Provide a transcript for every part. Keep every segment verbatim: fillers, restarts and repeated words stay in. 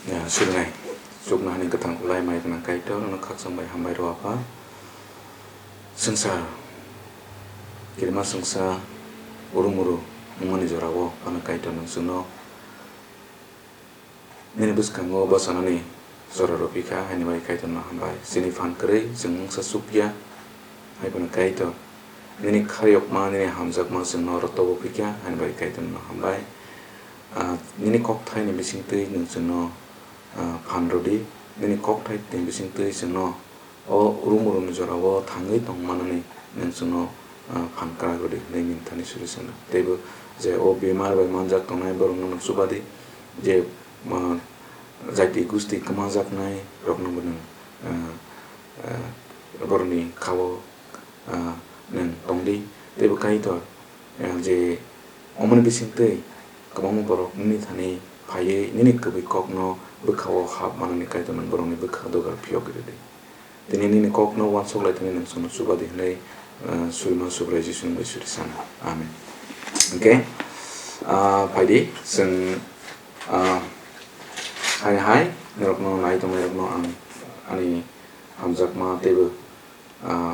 Ya, surinai. Chuknohani kwthang kulai mai gwnang Kaitor, nono khakchang bai hambai rw Apha. Swngchar, kirima swngsa, uru muru wngmani jorao phano Kaitor nwng chwngno nini bwskango bachanani jora rw phi kha, haini bai Kaitorno hambai. Chini phan kwrwi chwng mungsa chukya, hai phano Kaitor nini khaiyokma, nini hamjakma chwngno oro tobo phi kha, haini bai Kaitorno hambai. Ah, nini kokthaini bisingtwi nwng chwngno, ah, phan rwdi, nini kokthaini bisingtwi chwngno o rum rumni jorao thangwi tongmanani nwng chwngno, ah, phan kwrak rwdi hwnwi nini thani suri sana. Teibo je o bemar bai manjak tongnai borokno nwng chubadi, je, ah, jaiti gusti kwmajaknai rokno bo nwng, ah, ah, borokni khao, ah, nwng tongdi. Teibo Kaitor, ah, je omoni bisingtwi kwbangma borok nini thani phaiwi nini kwbwi kokno bwkhao hap manani Kaitor nwng borokni bwkha dogar phiyogwi rwdi. Tini nini kokno uansuk lai thani nwng chwngno chubadi hwnwi, ah, Surima Subrai Jisuni bai suri sana. Amen. Hwnkhe, ah, phaidi chwng, ah, hai hai norokno nai tongnairokno ang ani hamjakma teibo, ah,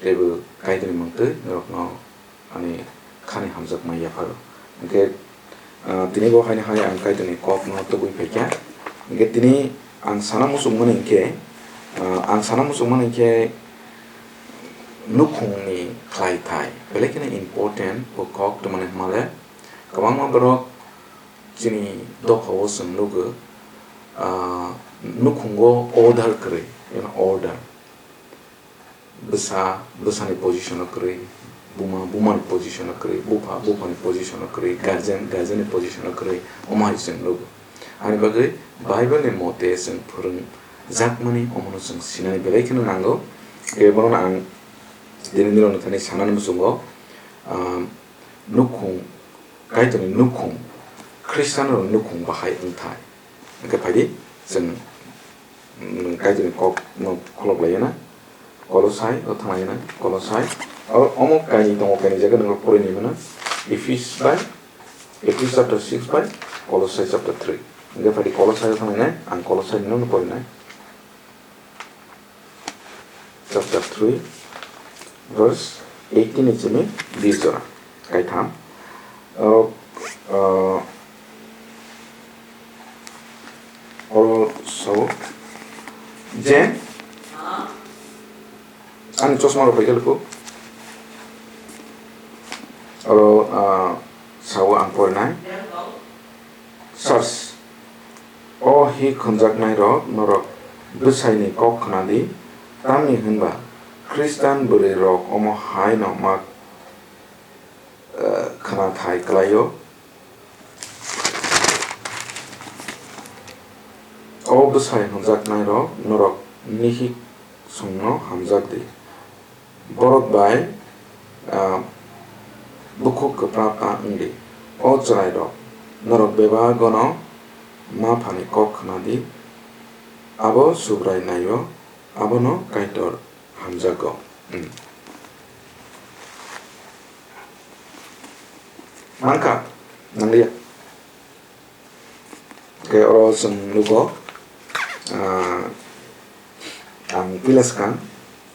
teibo Kaitorni mungtwi norokno ani khani hamjakma yapharo. Hwnkhe, ah, tini bo haino hai ang Kaitorni kokno tubui phaikha. Hwnkhe tini ang sana muchungmani hwnkhe, ah, ang sana muchungmani hwnkhe nukhungni khlaithai belai kheno important o kok twmani hwnmale kwbangma borok chini dophao chwng nugo, ah, nukhungo order kwrwi, you know, order. Bwsa, bwsani position o kwrwi, buma, bumani position o kwrwi, bupha, buphani position o kwrwi, guardian, guardian ni position o kwrwi, omo hai chwng nugo. Ani bagwi Bible ni mote chwng phwrwngjakmani omono chwng sinani belai kheno nango. Tei bono ang tini nirokno thani sanani muchungo, ah, nukhung, Kaitorni nukhung, Khristianrokni nukhung bahai wngthai. Hwnkhe phaidi, chwng, mm, Kaitorni kokno kholop laiyana. Kolosai o thanglaiyana, Kolosai. O, omo kainwi tongo, kainwi jaga nwng porwi nai mano. Ephesians bai, Ephesians chapter six bai Kolosai chapter three. Hwnkhe phaidi Kolosai o thanglainai, ang Kolosai no porinai. Chapter three, verse eighteen ni simi bis jora, kaitham. Oro, ah, oro sao je ani chosma rok paikha luku. Oro, ah, sao ang porinai. Church. O hik hwnjaknairok, norok bwsaini kok khna di, tamni hwn ba Khristan bwrwirok omo hai no ma, eh, khna thai klai-o. O bwsai hwnjaknairok, norok nihik chwngno hamjak di. Borok bai, ah, bukhuk kwpra ta wng di. O chwrairok, norok bebagono ma phani kok khna di. Abo Subrai nai-o, abono Kaitor hamjago. Hmm. Mankha, nangliya. Khe oro chwng nugo, ah, ang puila swkang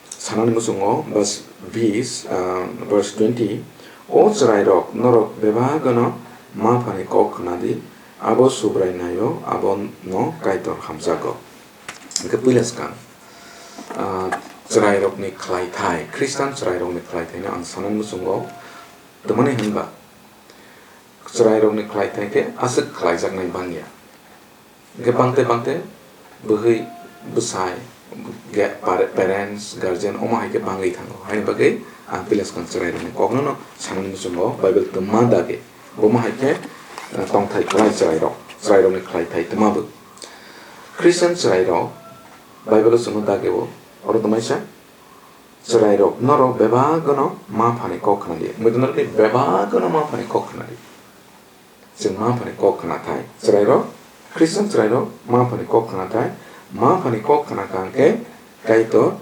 sanani muchungo, verse bis, ah, verse twenty, "O chwrairok, norok bebagano ma phani kok khna di, abo Subrai nai-o, abono Kaitor hamjago." Hwnkhe puila swkang, ah, chwrairokni khlaithai, Khristan chwrairokni khlaithaino ang sanani muchungo, tamani hwnba, chwrairokni khlaithai khe aswk khlaijaknai bangya. Hwnkhe bangte bangte bwhwi bwsai, ga-, par-, parents, guardian omo hai khe bangwi thango. Haini bagwi ang puila swkang chwrairokni kokno no sanani muchungo Bible twma dagi. Bomo hai khe, eh, tongthai kwlai chwrairok, chwrairokni khlaithai twma bo. Christian chwrairok Bible o chwngno dagi o, oro twmaisa, Chwrairok, norok bebagano ma phani kok khna di. Wngwi tongna rwdi, bebagano ma phani kok khna di. Chwng ma phani kok khna thai. Chwrairok, Christian chwrairok ma phani kok khna thai. Ma phani kok khna kha hwnkhe Kaitor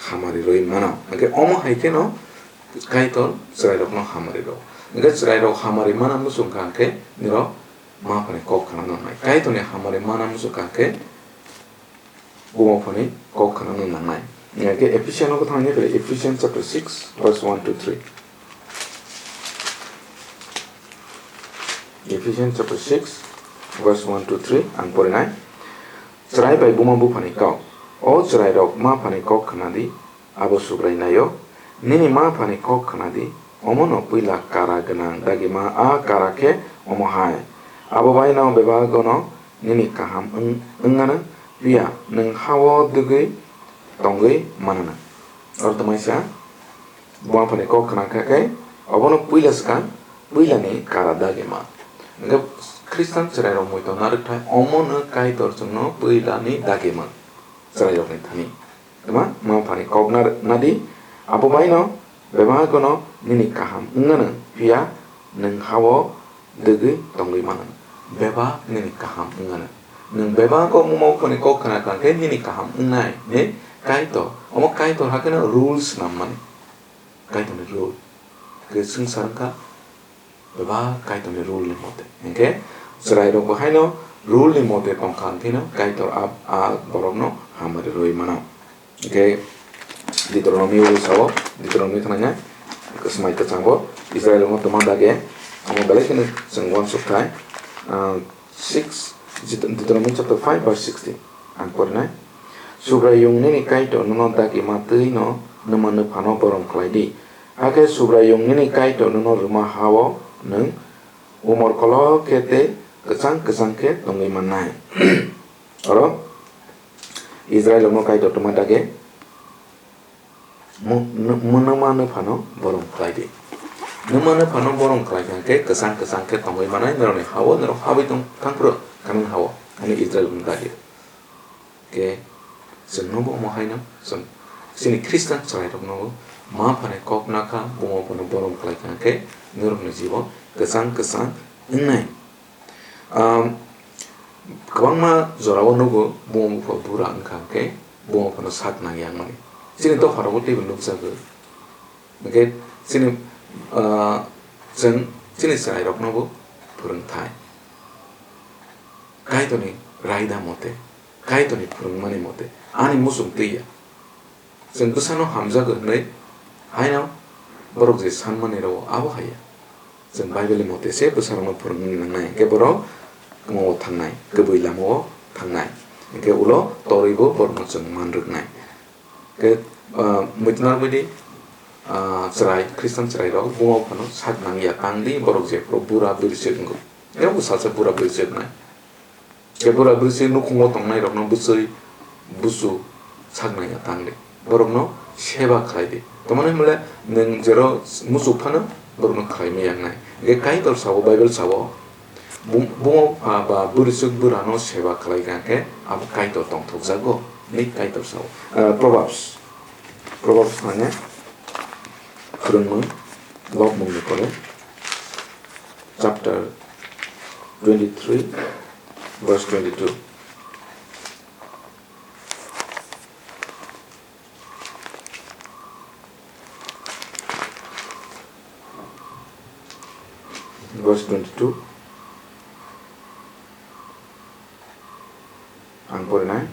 hamari rwi mano. Hwnkhe omo hai kheno Kaitor chwrairokno hamari rw. Hwnkhe chwrairok hamari mana muchung kha hwnkhe nirok ma phani kok khna nangnai. Kaitorni hamari mana muchung kha khe buma phani kok khna nangnai. Hingkhe Ephesians no thangni phai, Ephesians chapter six, verse one to three. Ephesians chapter six, verse one to three, ang porinai. Chwrai bai buma buphani kok. O chwrairok, ma phani kok khna di, abo Subrai naio. Nini ma phani kok khna di, omono puila kara gwnang dagima, a kara khe omo hai. Abo baino bebagono nini kaham wng-, wngnano, phiya nwng ha-o dwgwi tongwi manano. Oro tongmani sa, buma phani kok khna kha khe, obono puila swkang, puilani kara dagima. Hingkhe Khristan chwrairok muitok narwkthai, omono Kaitor chwngno puilani dagima chwrairokni thani. Tma, ma phani kok nar-, nadi, abo baino bebagono nini kaham wngnano, phiya nwng ha-o dwgwi tongwi manano. Bebak nini kaham wngnano. Nwng bebago buma buphani kok khna kha khe nini kaham wngnai, hinwi Kaitor. Omo Kaitor hakheno rules nammani. Kaitorni rule. Khe swngchar wngkha bebak Kaitorni rule ni mote. Hingkhe chwrairokbo haino rule ni mote tongkha hingkheno Kaitor a, a borokno hamari rwi mano. Hingkhe Deuteronomy o sao, Deuteronomy thangna, swmai kwchango Israel no tongma dage, omo belai kheno chwng uansuk thai, ah, six, Deuteronomy chapter five verse sixteen. Ang porinai. Subraiyung nini Kaitor nono dagima twi no nwma nwphano borom khlai di. Hakhe Subraiyung nini Kaitor nono rwma ha-o nwng umor kolok khe tei kwchang kwchang khe tongwi mannai. Oro Israel rokno Kaitor tongma dage mu-, nu-, mu-, nwma nwphano borom khlai di. Nwma nwphano borom khlai kha khe kwchang kwchang khe tongwi manai norokni ha-o, norok habwi tong thang phuru Kanaan ha-o, ani Israel rokno dagi. Khe chwngno bo omo haino chwng chini Khristan chwrairokno bo ma phanai kok nakha, buma phano borom khlai kha khe norokni jibon kwchang kwchang wngnai. Um, kwbangma jorao nugo, buma bupha bura wngkha hwnkhe buma phano sak nangya wngmani. Chini dopharogo teibo nukjago. Hwnkhe chini, uh, chwng chini chwrairoknobo phwrwngthai. Kaitorni raida mote, Kaitorni phwrwngmani mote, ani muchung twiya. Chwng bwsano hamjago hwnwi haino borok je sanmani rwo abo haiya. Chwng Bible ni mote se bwsarokno phwrwngmani nangnai, hwnkhe borok kwmao thangnai, kwbwi lamao thangnai, hwnkhe ulo torwibo borokno chwng man rwknai. Hwnkhe, ah, muitu narwkbaidi, ah, chwrai, Khristan chwrairok buma buphano sak nangya tang di, borok jephuru bura bwrwichwk wngo. Ebo salsa bura bwrwichwk wngnai. Khe bura bwrwi se nukhungo tongnairokno bwchwi busu sak nangya tang di. Borokno seba khlai di. Tamani hwnle nwng jero muchuk phano borokno khlai maya wngnai. Hwnkhe Kaitor sao, Bible sao, bum-, buma bupha ba bwrwichwk bwrano seba khlai kha khe abo Kaitor tongthokjago, hinwi Kaitor sao. Ah, Proverbs. Proverbs mane phwrwngmung, lobmungni pore. Chapter twenty-three, verse twenty-two. Verse twenty-two. Ang porinai.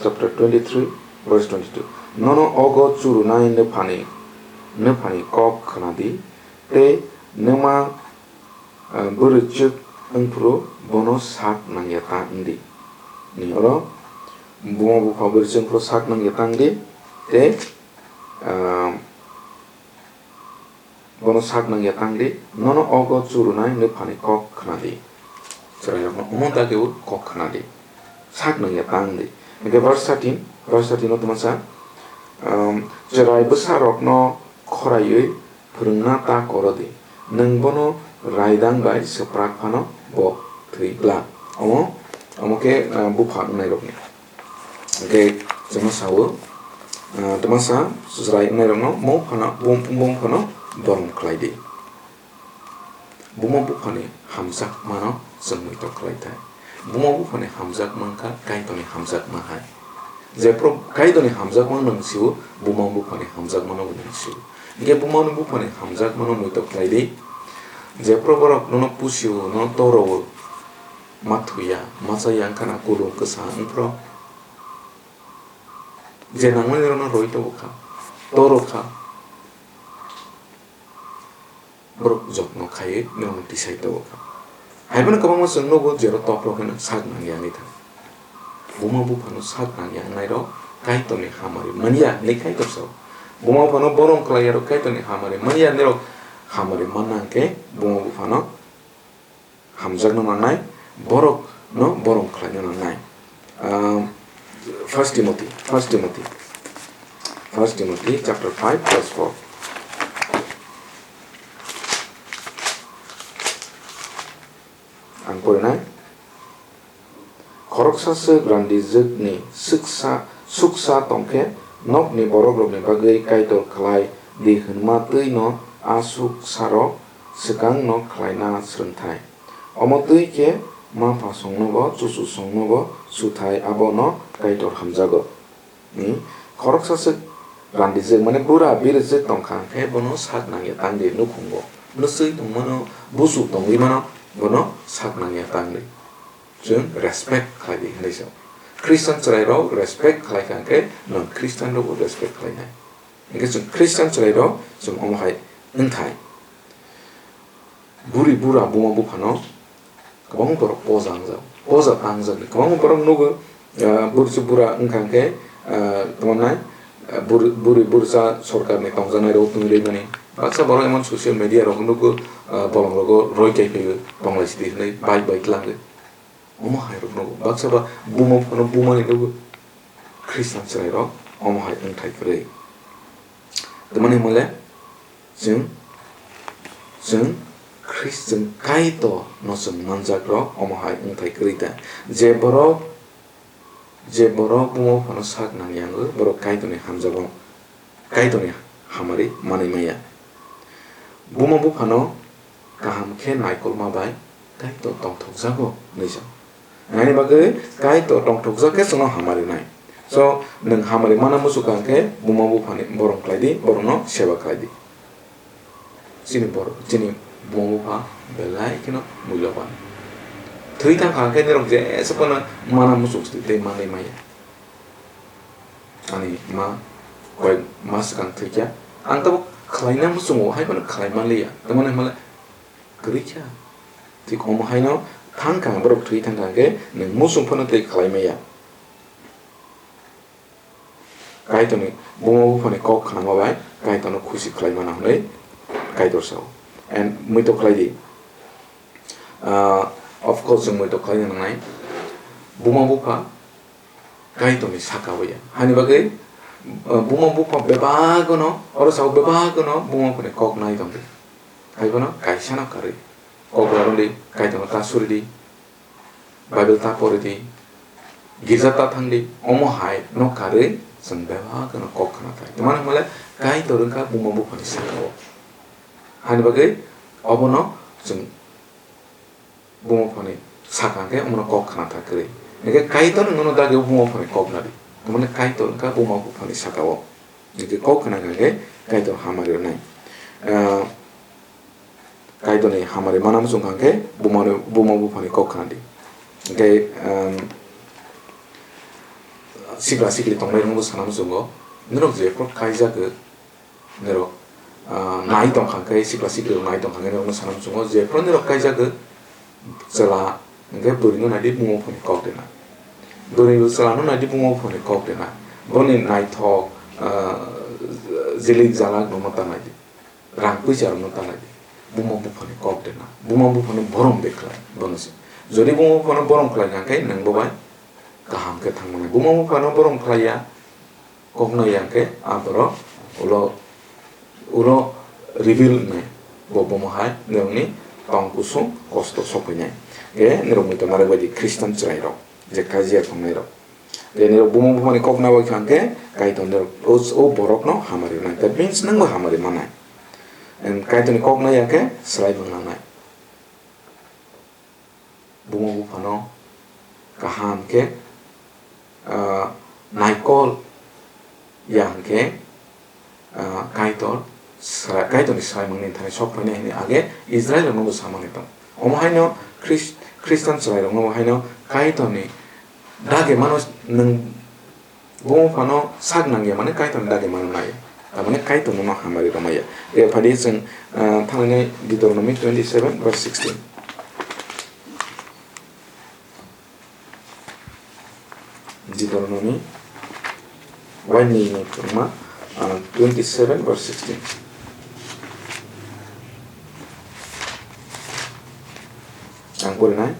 Chapter twenty-three, verse twenty-two. Nono ogo churunai nwphani, nwphani kok khna di, tei nwma, ah, bwrwichwk wngphuru bono sak nangya ta wng di. Ni oro buma bupha bwrwichwk wngphuru sak nangya ta wng di, tei, ah, Bono sak nangya tang di, nono ogo churunai nwphani kok khna di. Chwrairokno omo dageo kok khna di. Sak nangya tang di. Hwnkhe verse thirteen, verse thirteen o tongma sa, um, chwrai bwsarokno khoraiwi phwrwngna ta koro di. Nwng bono raidang bai swprak phano bo thwi glak. Omo, omo khe, uh, bupha wngnairokni. Hwnkhe chwngno sao, ah, twmasa chwrai wngnairokno mo phano, bum-, bum phano borom khlai di. Buma buphani hamjakmano chwng muitok khlai thai. Buma buphani hamjakma wngkha Kaitorni hamjakma hai. Jephru Kaitorni hamjakmano nwng sio, buma buphani hamjakmanobo nwng sio. Hwnkhe buma buphani hamjakmano muitok khlai di. Jephru borok nono pusio, nono toro-o, ma thuya, ma chaya wngkha na, kulung kwsa wngphru. Je nangmani rokno roi tongo kha, toro kha. Borok jotno khaiwi norokno tisai tongo kha. Haiphano kwbangma chwng nugo, jero toprok hino sak nangya wngwi thango. Buma buphano sak nangya wngnairok Kaitorni hamari manya hinwi Kaitor sao. Buma buphano borom khlaiyarok Kaitorni hamari manya hinwi rok hamari manna hwnkhe buma buphano hamjakna nangnai, borokno borom khlaina nangnai. Ah, First Timothy, First Timothy, First Timothy chapter five verse four. Ang porinai. Khoroksa swk randijwkni swksa, suksa tongkhe nokni borokrokni bagwi Kaitor khlai di hwnma twino a suksarok swkangno khlaina swrwngthai. Omo twi khe ma pha songnobo, chuchu songnobo suthai abono Kaitor hamjago. Hmm? Khoroksa swk randijwk, mane bura birjwk tongkha hwnkhe bono sak nangya tangdi nukhungo. Bwswi tongmano, busu tongwi mano, bono sak nangya tangdi. Chwng respect khlai di hinwi sao. Christian chwrairok respect khlai kha hwnkhe nwng Christian rokbo respect khlainai. Hwnkhe chwng Christian chwrairok chwng omo hai wngthai. Buri bura buma buphano kwbangma borok poja wngjak, poja ta wngjak. Kwbangma borok nugo, ah, buri se bura wngkha hwnkhe, ah, tamo nai, ah, buri, buri bursa sorkarni tongjaknai rok tongwi rwimani. Baksa borok emon social media rok nugo, ah, bolong rogo roi kai phaiwi tonglai sidi hinwi bike bai tlangwi. Omo hai rok nugo. Baksa ba buma phano bumani nugo. Christian chwrai rok omo hai wngthai kwrwi. Tamani hwnle chwng, chwng Christian Kaitor no chwng manjak rok omo hai wngthai kwrwi ta. Je borok, je borok buma phano sak nang yango, borok Kaitor ni hamjago. Kaitorni hamari manwi maya. Buma buphano kaham khe naikolma bai Kaitor tongthokjago, hwnwi sa. Nani bagwi Kaitor tongthokjak khe chwngno hamari nai. So, nwng hamari mana muchukha khe buma buphani borom khlai di, borokno seba khlai di. Chini borok, chini buma bupha belai kheno muiloban. Thwi thang kha khe nirok jesa phano mana muchuk tei manwi maya. Ani ma koi mas swkang thwikya. Ang tabuk khlaina muchungo, hai phano khlai manliya. Tamoni hwnle kwrwi kha. Thik omo haino thang kha, borok thwi thang kha khe nwng muchung phano tei khlai maya. Kaitorni buma buphani kok khnama bai Kaitorno khusi khlai mano hwnwi Kaitor sao. And muitok khlai di. Ah, of course, chwng muitok khlaina nangnai. Buma bupha Kaitorni saka o ya. Hani bagwi, ah, buma bupha bebagono, oro sao bebagono buma buphani kok nai tongdi. Haibono kaisano karwi. Kok larwdi, Kaitorno ta suridi, Bible ta poridi, girja ta thangdi, omo hai no karwi chwng bebagono kok khna thai. Tamani hwnle Kaitor wngkha buma buphani saka o. Hani bagwi obono chwng buma buphani saka hwnkhe omono kok khna tha kwrwi. Hwnkhe Kaitor nono dagwi buma buphani kok nadi. Tamani Kaitor wngkha buma buphani saka o. Hwnkhe kok khna kha khe Kaitor hamari rwnai. Ah, Kaitorni hamari mana muchung kha khe buma, buma buphani kok khna di. Hwnkhe, um, sikla sikli tongnai rokno sana muchungo. Norok jephru kaijak, norok, ah, nai tong kha khe, sikla sikli rok nai tong kha khe norokno sana muchungo. Jephru norok kaijak, chwla hwnkhe bwrwino nai di buma buphani kok rwna. Bwrwi chwlano nai di buma buphani kok rwna. Boni naithok, ah, jilik jalak rokno ta nai di. Rang puisa rokno ta nai di. Buma buphani kok rwna. Buma buphano borom de khlai, bono se. Jodi buma buphano borom khlai kha khe nwng bo bai kaham khe thang mano. Buma buphano borom khlai ya, kok nai ya khe aborok ulo, ulo reveal wngnai. Bo bomo hai nirokni tong kusung kosto sok phainai. Khe nirok muitok narwk bai di Christian chwrai rok, je kaijakya tongnai rok. Tei nirok buma buphani kok nai bai kha khe Kaitor nirok o, o borokno hamari rwnai. That means nwngbo hamari manai. And Kaitorni kok nai ya khe swlai mung nangnai. Buma buphano kaham khe, ah, naikol ya hwnkhe, ah, Kaitor sra-, Kaitorni swraimungni thani sok phainai hwnwi age Israilrokno bo samani tong. Omo haino Khris-, Khristan chwrairokno bo haino Kaitorni dagi mano nwng Bumo phano sak nangya, mane Kaitorni dagi mano nai. Tamani Kaitorno no hamari rwmaya. Tei phadi chwng, ah, thangnai Deuteronomy twenty seven verse sixteen. Deuteronomy waini ni phwrwngma, ah, twenty seven verse sixteen. Ang porinai,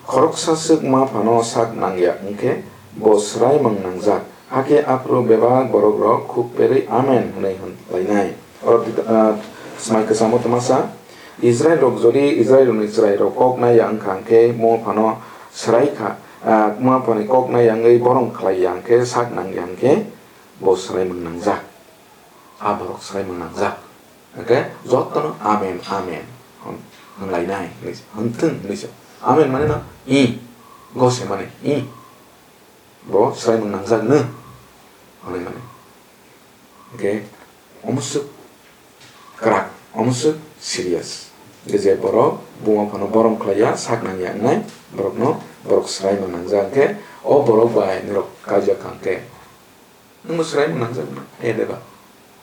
khoroksa swk ma phano sak nangya, hwnkhe bo swraimung nangjak. Hakhe aphuru bebak borokrok khuk perwi "Amen" hwnwi hwn lainai. Oro, ah, Swmai Kwchangbo twmasa, Israilrok jodi Israilrokni chwrairok kok naiya wngkha, hwnkhe mo phano swrai kha, ah, mo phani kok naiya wngwi borom khlaiya, hwnkhe sak nangya, hwnkhe bo swraimung nangjak. A borok swraimung nangjak. Hwnkhe jotono "Amen, amen" hwn-, hwnlainai hwnwi se, hwnthwng hwnwi se. Amen mane no i, gose mane i. Bo swraimung nangjak nw hwnwi mane. Hwnkhe omo swk kwrak, omo swk serious. Hwnkhe je borok buma phano borom khlaiya, sak nangya wngnai borokno borok swraimung nangjak, hwnkhe o borok bai norok kaijakha hwnkhe Nwngbo swraimung nangjak na, eh, deba.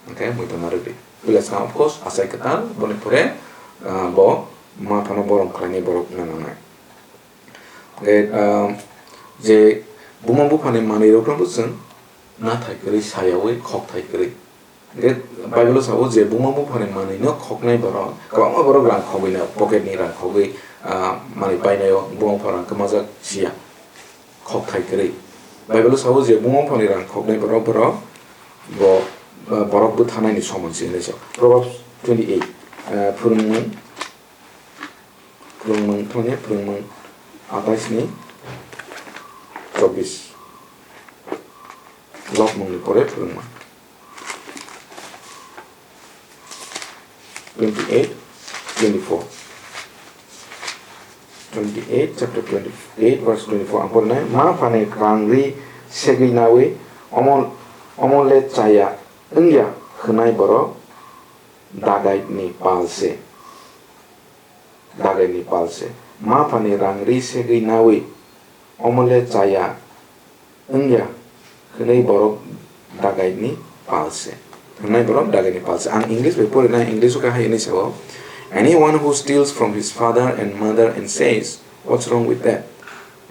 Hwnkhe muitu narwk di. Puila swkang, of course, achai kwtal, boni pore, ah, bo ma phano borom khlainai borok wngna nangnai. Hwnkhe, ah, je buma buphani manwirokno bo chwng nathai kwrwi sayaui, khokthai kwrwi. Hwnkhe Bible-o sabo je buma buphani manwino khoknai borok, kwbangma borok rang khogwino, pocket-ni rang khogwi, ah, manwi painaio, buma bupha rang kwmajak siya. Khokthai kwrwi. Bible-o sabo je buma buphani rang khoknai borok, borok bo, ah, borok bwtharnaini soman se hinwi sa. Proverbs twenty eight, ah, phwrwngmung, phwrwngmung thangya, phwrwngmung atais ni chobbish. Lobmungni pore phwrwngmung. Twenty eight, twenty four. Twenty eight, chapter twenty eight, verse twenty four, ang porinai, "Ma phani rang ri segwi naui, omo, omo le chaya wngya hwnai borok dagaitni pal se." Dagaini pal se. Ma phani rang ri segwi naui, omo le chaya wngya hwnwi borok dagaini pal se. Hwnwi borok dagaini pal se. Ang English bai porinai, English o khe hai hwnwi sao, "Anyone who steals from his father and mother and says, 'What's wrong with that?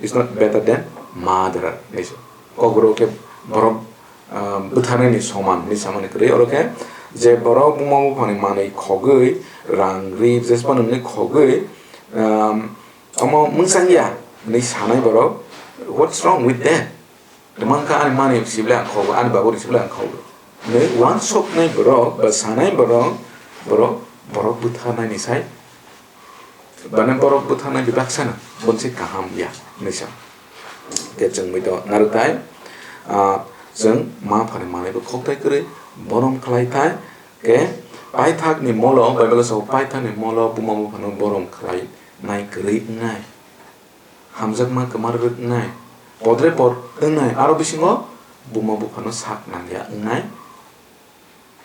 Is not better than murder.'" Hwnwi sao. Kokborok khe borok ah, bwtharnaini soman hinwi samani kwrwi. Oro khe je borok buma buphani manwi khogwi, rang ri, jesphano hwnwi khogwi, um, omo mwchangya hinwi sanai borok, "What's wrong with that? Twmang kha ani manwi sibole ang khogwi, ani babu sibole ang khogwi." Hinwi uansuknai borok ba sanai borok, borok, borok bwtharnaini sai Bana borok bwtharnai bebak sana, bonsi kaham ya, hinwi sa. Khe chwng mui to narwk tai, ah, chwng ma phani manwi bo khokthai kwrwi, borom khlai thai, khe paithakni molo, Bible o sao paithakni molo buma buphano borom khlai nai kwrwi wngnai, hamjakma kwmar rwk wngnai, podre pod wngnai, aro bisingo buma buphano sak nangya wngnai.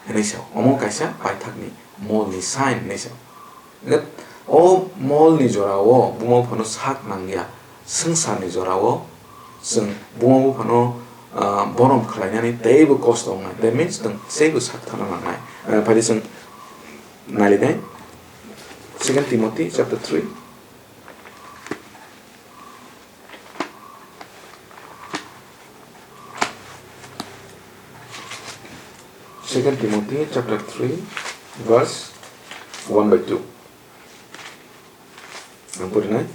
Hinwi sa, omo kaisa paithakni molni sign hinwi sa. Hwnkhe o molni jorao buma buphano sak nangya, swngcharni jorao chwng buma buphano, ah, borom khlainani teibo kosto wngnai. That means, chwng teibo sak thana nangnai. Ah, phaidi chwng nailidai, Second Timothy chapter three. Second Timothy chapter three, verse one by two. Ang porinai.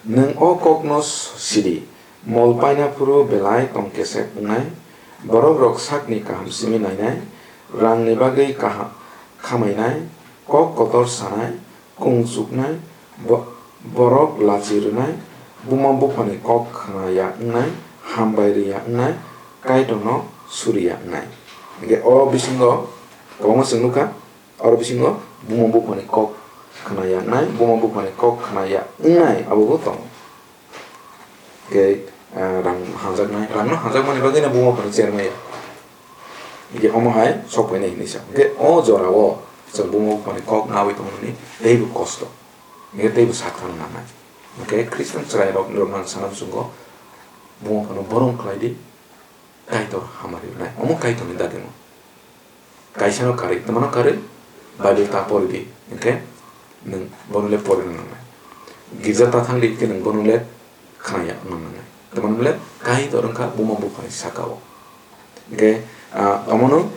Nwng o kokno sidi, mol paina phuru belai tong kesek wngnai, borok rok sakni kaham simi nainai, rangni bagwi kaham khamainai, kok kotor sanai, kung chuknai, bo-, borok lachi rwnai, buma buphani kok khna ya wngnai, hambai rw ya wngnai, Kaitorno suri ya wngnai. Hwnkhe o bisingo kwbangma chwng nukha, oro bisingo buma buphani kok khna ya wngnai, buma buphani kok khna ya wngnai abo bo tongo. Hwnkhe, ah, rang hamjaknai, rangno hamjakmani bagwino buma buphano chermaya. Hwnkhe omo hai sok phainai hinwi sa. Hwnkhe o jorao Chwng buma buphani kok nawi tongmani teibo kosto. Hingkhe teibo sakthang nangnai. Hingkhe Christian chwrairok norokno ang sana muchungo, buma buphano borom khlai di, Kaitor hamari rwnai. Omo Kaitorni dagimo. Kaisano karwi, twmano karwi, Bible ta pori di, hingkhe nwng bono le porina nangnai. Girja ta thang di, hingkhe nwng bono le khnaya wngna nangnai. Twmano le Kaitor wngkha buma buphani saka-o. Hingkhe, ah, omono,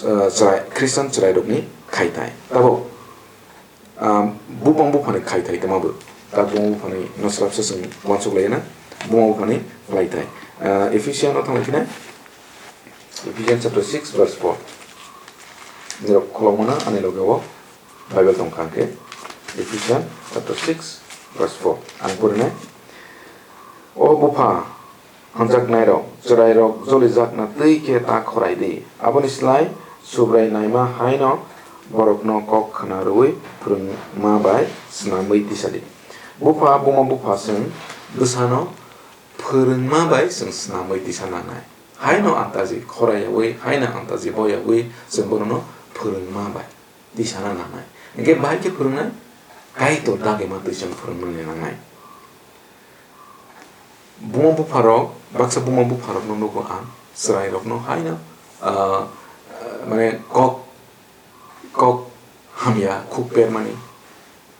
ah, chwrai, Christian chwrairokni khaithai. Tabuk, ah, buma buphani khaithai twma bo. Ta buma buphani no swrapsa chwng uansuk laina, buma buphani khlaithai. Ah, Ephesian no thanglaikhe na, Ephesians chapter six verse four. Nirok kholopmano ani loge o Bible tongkha hwnkhe, Ephesians chapter six verse four. Ang porinai. O bupha, hamjaknairok, chwrairok jolijakna twi khe ta khorai di. Aboni slai Subrai naima haino borokno kok khna rwui phwrwngma bai snamwi tisa di. Bupha, buma bupha chwng bwsano phwrwngma bai chwng snamwi tisa nangnai. Haino antaji khorayaui, haino antaji boyaui chwng bonono phwrwngma bai tisana nangnai. Hingkhe bahai khe phwrwngnai, Kaitor dagima twi chwng phwrwngmani nangnai. Buma bupharok, baksa buma bupharokno nugo ang, chwrairokno haino, ah, mane kok, kok hamya khuk permani,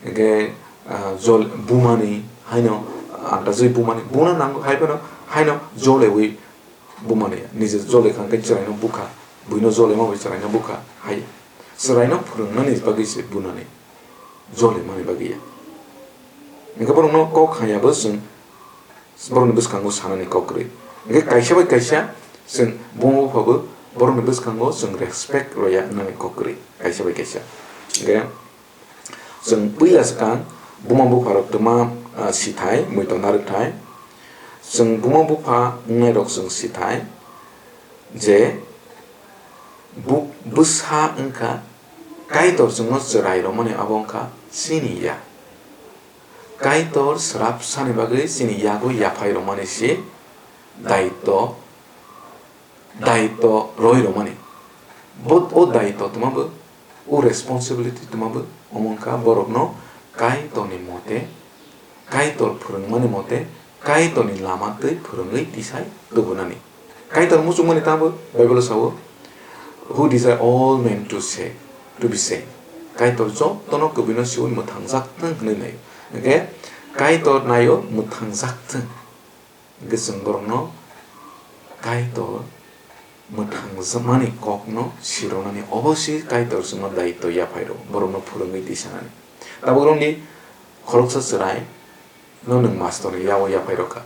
hingkhe, ah, jol bumani, haino, ah, antajwi bumani, buna nango hai phano, haino jolewi bumani, nije jole kha hwnkhe chwraino bukha, buino jole ma bai chwraino bukha, hai. Chwraino phwrwngnani bagwi se bunani, jole mani bagwi ya. Hingkhe borokno kok hamya bo chwng borokni bwskango sanani kok kwrwi. Hingkhe kaisa bai kaisa chwng buma bupha bo borokni bwskango chwng respect rwya wngnani kok kwrwi kaisa bai kaisa. Hingkhe chwng puila swkang buma bupharok twma, ah, sithai, muitok narwkthai. Chwng buma bupha wngnairok chwng sithai je bu-, bwsa wngkha Kaitor chwngno chwrai romani abo wngkha chini ya. Kaitor swrapsani bagwi chini yago yaphai romani se daitw, daitw roi romani. Bo o daitw twma bo, o responsibility twma bo, omo wngkha borokno Kaitorni mote, Kaitor phwrwngmani mote, Kaitorni lama twi phwrwngwi tisai tubunani. Kaitor muchungmani tamo Bible o sao, "Who desire all men to save, to be saved." Kaitor jotono kwbwino siwi mwthangjak thwng hwnwi nai. Hwnkhe Kaitor naio mwthangjak thwng. Hwnkhe chwng borokno Kaitor mwthangjakmani kokno siroknani obosi Kaitor chwngno daitw yaphai rw, borokno phwrwngwi tisanani. Tabuk rwngni khoroksa chwrai no nwng mastorni yago yaphai rwkha.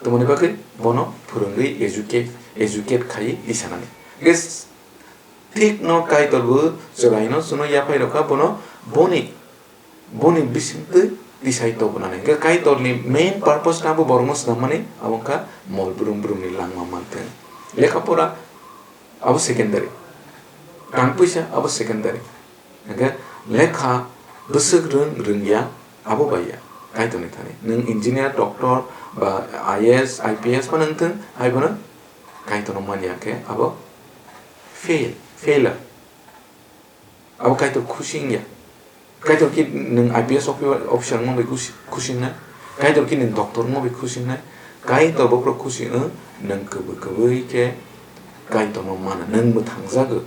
Tamoni bagwi bono phwrwngwi educate, educate khaiwi tisanani. Hwnkhe s-, thik no Kaitor bo chwraino chwngno yaphai rwkha, bono boni, boni bisingtwi tisai tobonani. Hwnkhe Kaitorni main purpose no abo borokno swnammani, abo wngkha mol brum brumni langma manthwng. Lekha pora abo secondary. Rang puisa abo secondary. Hingkhe lekha bwswk rwng rwngya abo bai ya Kaitorni thani. Nwng engineer, doctor ba I A S, I P S phano wngthwng, hai phano Kaitorno manya khe abo fail, failure. Abo Kaitor khusi wngya. Kaitor ki nwng I P S offi-, officer wngma bai khusi, khusi wngnai? Kaitor ki nwng doctor wngma bai khusi wngnai? Kaitor bophuru khusi wng, nwng kwbwi kwbwi khe Kaitorno mana, nwng mwthangjago.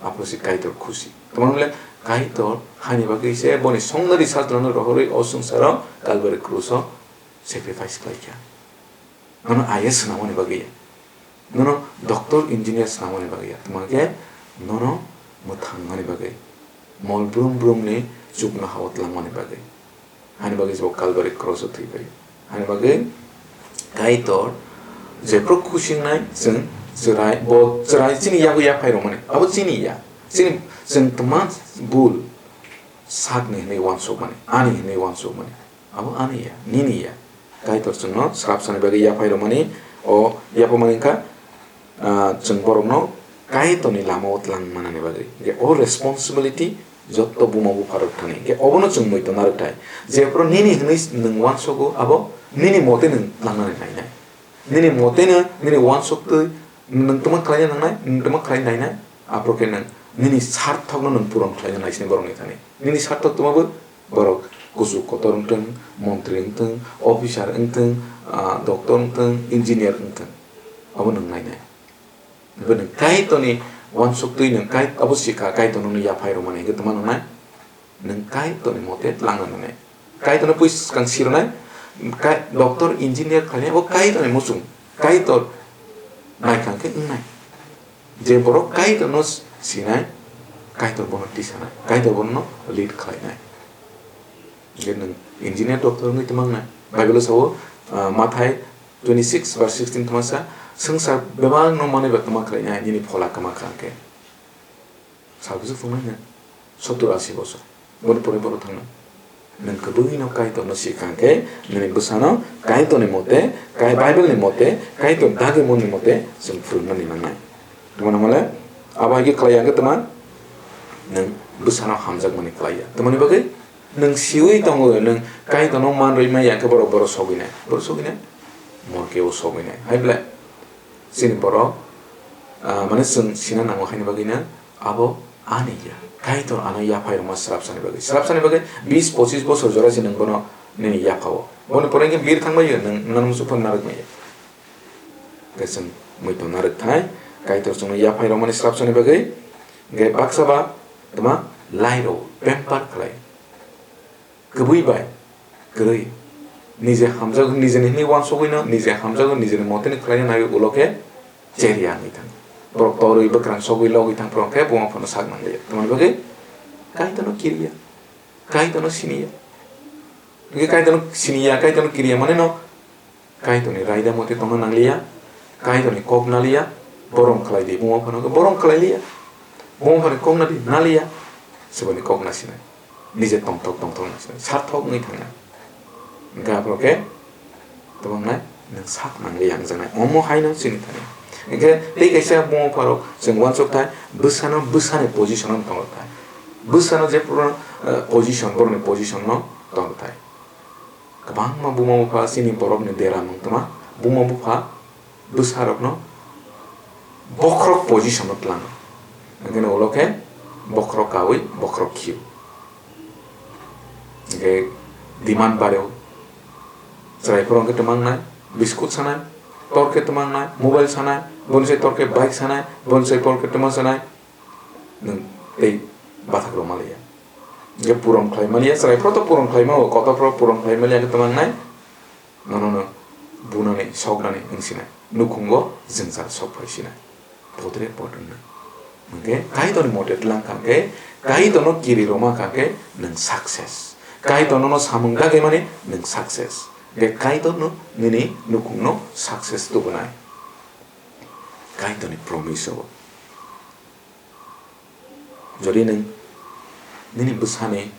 Aphuru se Kaitor khusi. Tamoni le Kaitor hani bagwi se boni songnari sajlano rohorwi o swngcharo Calvary cross o sacrifice khlaikha. Nono I A S swnamani bagwi ya. Nono doctor, engineer swnamani bagwi ya. Tma khe nono mwthangmani bagwi. Mol brum brumni chuknoha-o twlangmani bagwi. Hani bagwi se bo Calvary cross o thwi bai. Hani bagwi Kaitor jephru khusi wngnai chwng chwrai, bo chwrai chini yago yaphai rwmani. Abo chini ya. Chini, chwng tma bul sakni hinwi uansukmani, ani hinwi uansukmani. Abo ani ya, nini ya. Kaitor chwngno swrapsani bagwi yaphai rwmani, o yapamani wngkha, ah, chwng borokno Kaitorni lama-o twlang manani bagwi. Hwnkhe o responsibility jotto buma bupharok thani. Hwnkhe obono chwng muitu narwkthai. Jephru nini hwnwi nwng uansugo, abo nini mote nwng tlangnani nainai. Nini moteno, nini uansuktwi nwng tma khlaina nangnai, nwng tma khlai nainai, aphuru khe nwng Nini sarthokno nwng puron khlaina naisinai borokni thani. Nini sarthok tongmabo borok kuchuk kotor wngthwng, montri wngthwng, officer wngthwng, ah, doctor wngthwng, engineer wngthwng. Abo nwng nainai. Bo nwng Kaitorni uansuk twi nwng Kai-, abo sikha Kaitor nokni yaphai rwmani hwnkhe tongma nwngnai? Nwng Kaitorni mote twlangna nwngnai. Kaitorno pui swkang sirwnai, Kai-, doctor, engineer khlainai, abo Kaitorni muchung. Kaitor naikha hwnkhe wngnai. Je borok Kaitorno sinai, Kaitor bono tisanai, Kaitor bono lead khlainai. Hwnkhe nwng engineer, doctor wngwi tongma wngnai. Bible-o sao, ah, Mathai twenty-six verse sixteen tongma sa, "Swngchar bebakno manwi ba kwma khlainai, nini phola kwma kha hwnkhe." Sal bwswk thwngnaino sottur asi bosor. Boni pore borok thangna. Nwng kwbwino Kaitorno sikha hwnkhe, nini bwsano Kaitorni mote, Kai-, Bible-ni mote, Kaitor dagi monni mote chwng phwrwngmani nangnai. Tongmani hwnle, abo hai khe khlai ya hwnkhe tongma, nwng bwsano hamjakmani khlai ya. Tongmani bagwi nwng siui tongo, nwng Kaitorno man rwui manya hwnkhe borok, borok sogwinai. Borok sogwinai? Morkeo sogwinai. Hai ble? Chini borok, ah, mane chwng sina nango haini bagwino abo ani ya. Kaitor ano yaphai rwma swrapsani bagwi. Swrapsani bagwi bis pochis bosor jora se nwng bono nini yaphao. Boni pore hwnkhe bir thangbai nwng nang muchuk phano narwk maya. Hwnkhe chwng muitu narwk thai, Kaitor chwngno yaphai rwmani swrapsani bagwi. Hwnkhe baksa ba tma lai rw pamper khlai. Kwbwi bai kwrwi. Nije hamjago, nijeni hinwi uansugwino, nije hamjago, nijeni moteni khlaina naiwi ulo khe cherya wngwi thang. Borok torwi bwkrang sogwi logwi thang phuru khe buma phano sak nang liya. Tamoni bagwi Kaitorno kiriya. Kaitorno siniya. Hwnkhe Kaitorno siniya, Kaitorno kiriya mane no Kaitorni raida mote tongna nangliya, Kaitorni kok naliya, borom khlai di, buma phano khe borom khlai liya. Buma phano kok nadi naliya, seboni kok nasinai. Nije tongthok tongthok nasinai, sarthok wngwi thangnai. Hwnkhe aphuru khe toboknai nwng sak nangliya wngjaknai. Omo haino chini thani. Hwnkhe tei kaisa buma pharok chwng uansuk thai, bwsano bwsani position-o tongthai. Bwsano je pura, eh, position, borokni position-no tongthai. Kwbangma buma bupha chini borokni dera nung tongma, buma bupha bwsarokno bokhorok position-o tlango. Hwnkhe ulo khe bokhorok kaui bokhorok khio. Hwnkhe demand bareo. Chwrai phoro hwnkhe twmangnai, biskut sanai, tor khe twmangnai, mobile sanai, boni sai tor khe bike sanai, boni sai tor khe twma sanai. Nwng tei bathak rw maliya. Hwnkhe puron khlai maliya, chwrai phoro to puron khlai mao, kotor phoro puron khlai maliya, hwnkhe twmangnai, nono no bunani, soknani wng sinai, nukhungo jwngjal sok phai sinai, potre pot wngnai. Hwnkhe Kaitorni mote tlang kha khe, Kaitorno kiri rwma kha khe nwng success. Kaitorno no samung dagwi mani nwng success. Hwnkhe Kaitorno nini nukhungno success tubunai. Kaitorni promise o. Jodi nwng nini bwsani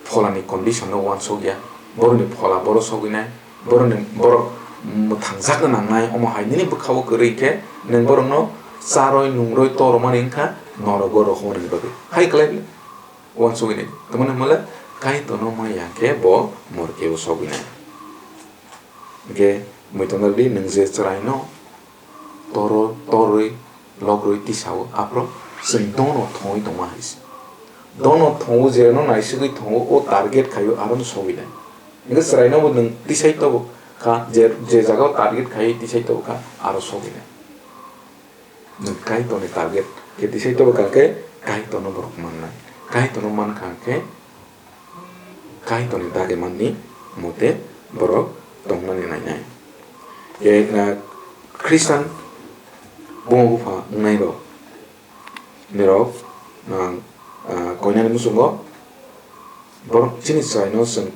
pholani condition no uansuk ya, borokni phola borok sogwinai, borokni, borok mwthangjakna nangnai, omo hai nini bwkha-o kwrwi khe nwng borokno charwi nungrwi toromani wngkha norogo rohornani bagwi. Hai kwlai bile uansugwinai. Tamoni hwnmale Kaitorno maya khe bo morkeo sogwinai. Hwnkhe muitu narwkdi, nwng je chwraino toro, torwi, logrwi tisao, aphuru chwng dono thongwi tongma hai se. Dono thongo, je no naisugwi thongo, o target khaio, aro no sogwi nai. Hwnkhe chwraino bo nwng tisai tobo kha, je, je jaga o target khai tisai tobo kha, aro sogwi nai. Nwng Kaitorni target khe tisai tobo kha khe, Kaitorno borok mannai. Kaitorno man kha khe, Kaitorni dagi manni mote borok tongmani nainai. E, ah, Khristan buma bupha wngnai rok, nirok, ah, ah, koinani muchungo borok chini chwraino chwng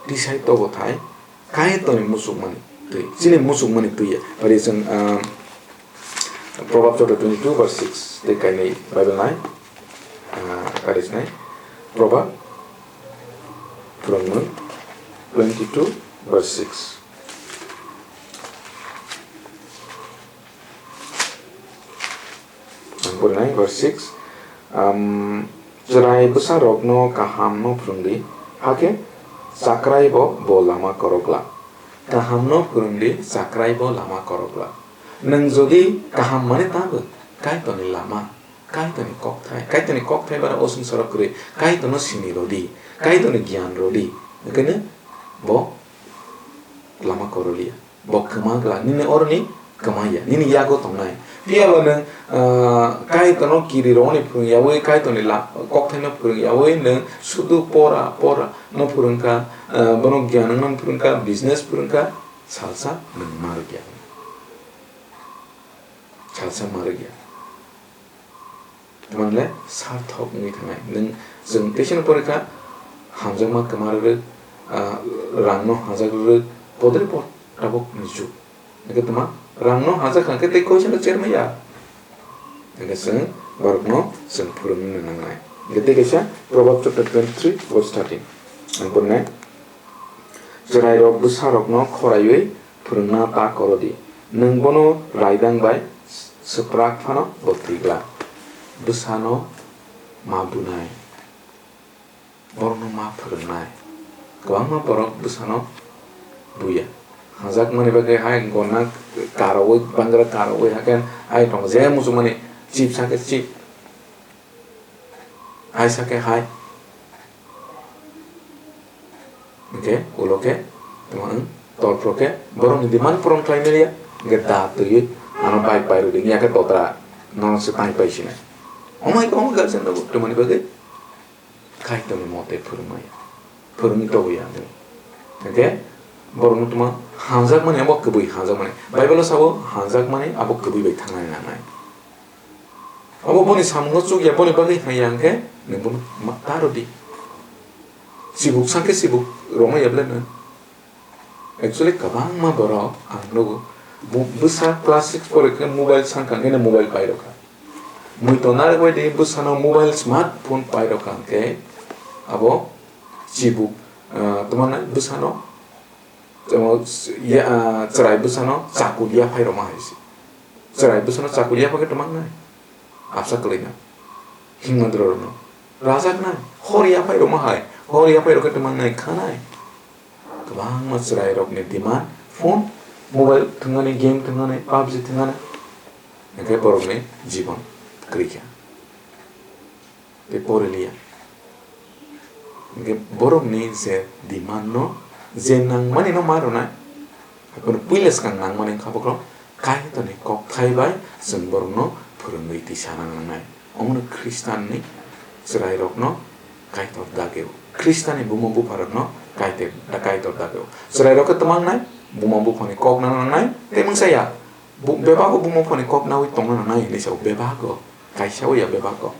tisai tobo thai, Kaitorni muchukmani twi, chini muchukmani twi ya. Pari chwng, ah, Proverb chapter twenty-two verse six tei kainwi Bible nai, ah, kari sinai. Proverb, Phwrwngmung twenty-two verse six. Ang porinai verse six. Am, chwrai bwsarokno kahamno phwrwngdi, hakhe chakraibo bo lama korokla. Kahamno phwrwngdi, chakraibo lama korokla. Nwng jodi kaham mane tabuk, Kaitorni lama Kaitorni kokthai, Kaitorni kokthai bara o swngcharo kwrwi, Kaitorno sini rwdi, Kaitorni giyan rwdi, hwnkhe no bo lama korolia. Bo kwma glak, nini oroni kwmaya, nini yago tongnai. Phiyaba nwng, ah, Kaitorno kirirokni phwrwng yaui, Kaitorni la-, kokthaino phwrwng yaui nwng sudu pora, pora no phwrwngkha, ah, bono giyan wngmani phwrwngkha, business phwrwngkha, salsa nwng ma rwkya. Salsa ma rwkya. Tamo le sarthok wngwi thangnai. Nwng, chwng teisano porikha, hamjakma kwma rwrwk, ah, rangno hamjak rwrwk, podre pod tabok ni jug. Hwnkhe tama rangno hamjak kha khe tei koisano chermaya. Hwnkhe chwng borokno chwng phwrwngna nangnai. Hwnkhe tei kaisa Proverbs chapter twenty-three verse thirteen. Ang pore nai. Chwrairok bwsarokno khoraiwi phwrwngna ta koro di. Nwng bono raidang bai swprak phano bo twi glak. Bwsano ma bunai, borokno ma phwrwngnai. Kwbangma borok bwsano buya. Hamjakmani bagwi hai gonna karogwi, bangra karogwi, hakhe hai tongo je muchungmani chip sakhe chip. Hai sakhe hai. Hwnkhe ulo khe tamo wng tolphro khe borokni demand puron khlai manya, hwnkhe da twiwi ano bike pai rwdi, wngya khe totra nono se tai pai sinai. Omo hai kwbangma guardian rok twmani bagwi Kaitorni mote phwrwngmaya, phwrwngwi tongwi ya hwnkhe. Hwnkhe borokno tamo hamjakmani abo kwbwi hamjakmani. Bible-o sabo hamjakmani abo kwbwi bai thangnani nangnai. Obo boni samungo chukya, boni bagwi haiya hwnkhe nwng bono ma-, ta rwdi. Chibuk sakhe chibuk romaya bwle nwng. Actually, kwbangma borok ang nugo, bu-, bwsa class six pore khe mobile sankha hwnkhe mobile pai rwkha. Muitu narwk bai di bwsano mobile smartphone pai rwkha hwnkhe abo chibuk, ah, tamo nai bwsano Tamo ya, ah, chwrai bwsano chakur yaphai rwma hai se. Chwrai bwsano chakur yapha khe twmang nai. Absa kwlai no. Himandra rwno. Rajak nai. Hor yaphai rwma hai. Hor yaphai rwkhe twmang nai kha nai. Kwbangma chwrai rokni demand phone, mobile thwngani, game thwngani, pubg thwngani. Hwnkhe borokni jibon kwrwi kha. Tei pore liya. Hwnkhe borokni je demand no, je nangmani no ma rwnai, haiphano puila swkang nangmani wngkha bokhorok Kaitorni kokthai bai chwng borokno phwrwngwi tisa nangnai. Omono Khristanni chwrairokno Kaitor dageo, Khristanni buma bupharokno Kaitor, Kaitor dageo. Chwrairok khe twmangnai, buma buphani kok nana nangnai, tei mungsa ya, bu-, bebago buma buphani kok naui tongna nangnai hinwi sao, bebago, kaisa o ya bebago.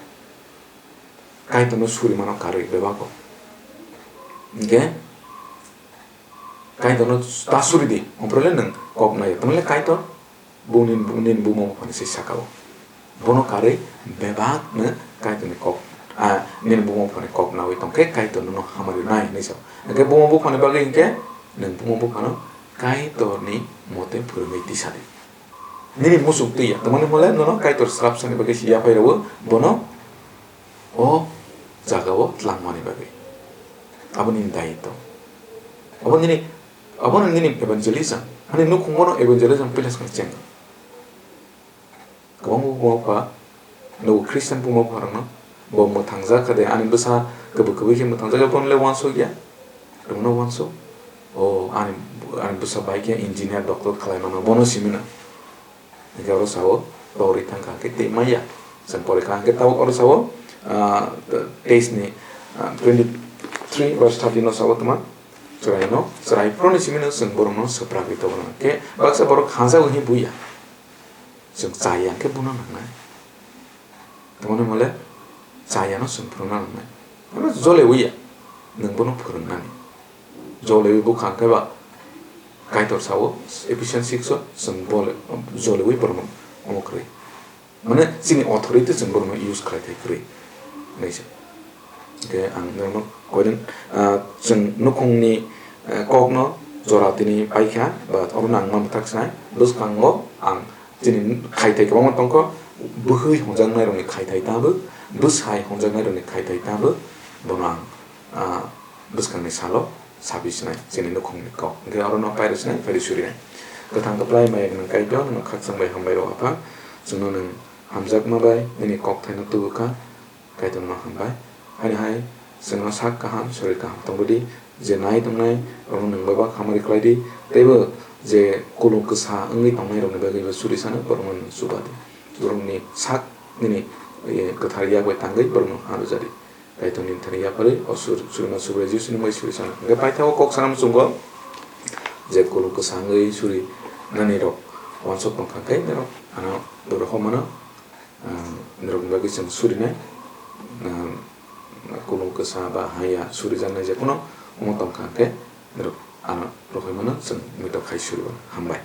Kaitorno suri mano karwi bebak kok. Hwnkhe Kaitorno ta suri di, ompore le nwng kok nai. Tamni le Kaitor bo nini, nini buma buphani se saka o. Bono karwi bebak no Kaitorni kok, ah, nini buma buphani kok naui tong khe Kaitor nono hamari nai hinwi sa. Hwnkhe buma buphani bagwi hwnkhe nwng buma buphano Kaitorni mote phwrwngwi tisa di. Nini muchung twi ya, tamani hwnle nono Kaitor srapsani bagwi se yaphai rwo, bono o jagao tlangmani bagwi. Abo nini dayitw. Abo nini, abono nini evangelism. Ani nukhungo no evangelism pila swkang cheng. Kwbangma buma bupha, nugo Christian buma bupha rokno, bo mwthangjak kha de, ani bwsa kwbwi kwbwi khe mwthangjak khe, bono le uansuk ya. Rwmano uansuk, o ani, ani bwsa bai khe engineer, doctor khlai mano, bono simi no. Hwnkhe oro sao, torwi thang kha khe tei maya. Chwng pore kha hwnkhe tabuk oro sao, ah, teis ni, ah, twenty three verse thirteen no sao tma, chwrai no, chwrai phro ni simi no chwng borok no swprak ri tongo. Hwnkhe baksa borok hamjak hinwi buya. Chwng chaya hwnkhe bono nangnai. Tamoni hwnle chayano chwng phwrwngna nangnai. Oro jolewi ya, nwng bono phwrwngnani. Jolewi bwkha hwnkhe ba Kaitor sao, Ephesians six o, chwng bole-, jolewi borokno omo kwrwi. Mane chini authority chwng borokno use khlai thai kwrwi. Hwnwi se. Hwnkhe ang norokno koiren, ah, chwng nukhungni, ah, kokno jora tini paikha, but orono ang ma mwthak sanai, bwskango ang Chini khaithai kwbangma tongkho, bwhwi hwnjaknairokni khaithai tabuk, bwsai hwnjaknairokni khaithai tabuk, bono ang, ah, bwskangni salo sabi sinai, chini nukhungni kok. Hwnkhe orono pairw sinai, phaidi surinai. Kwthang kwplai maya gwnang Kaitor, nwng khakchang bai hambai rw Apha, chwngno nwng hamjakma bai nini kokthaino tubu kha, Kaitorno hambai. Haini hai chwngno sak kaham, sorir kaham tongwi di, je nai tongnai rokno nwng bai bak hamari khlai di, teibo je kulung kwsa wngwi tongnai rokni bagwi bo suri sano borokno nwng chuba di. Borokni sak nini, eh, kwthar yak bai tangwi borokno ha rwja di. Kaitorni thani yapharwi o sur-, surima Subrai Jisu ni mui suri sano. Hwnkhe paithago kok sanam chungo je kulung kwsa wngwi suri nani rok wansok tongkha khe norok ano borok homano, ah, norokni bagwi chwng surinai, ah, kulung kwsa ba haya surijaknai je kuno omo tongkha khe norok ano rohoi mano chwng muitok khai suribo. Hambai.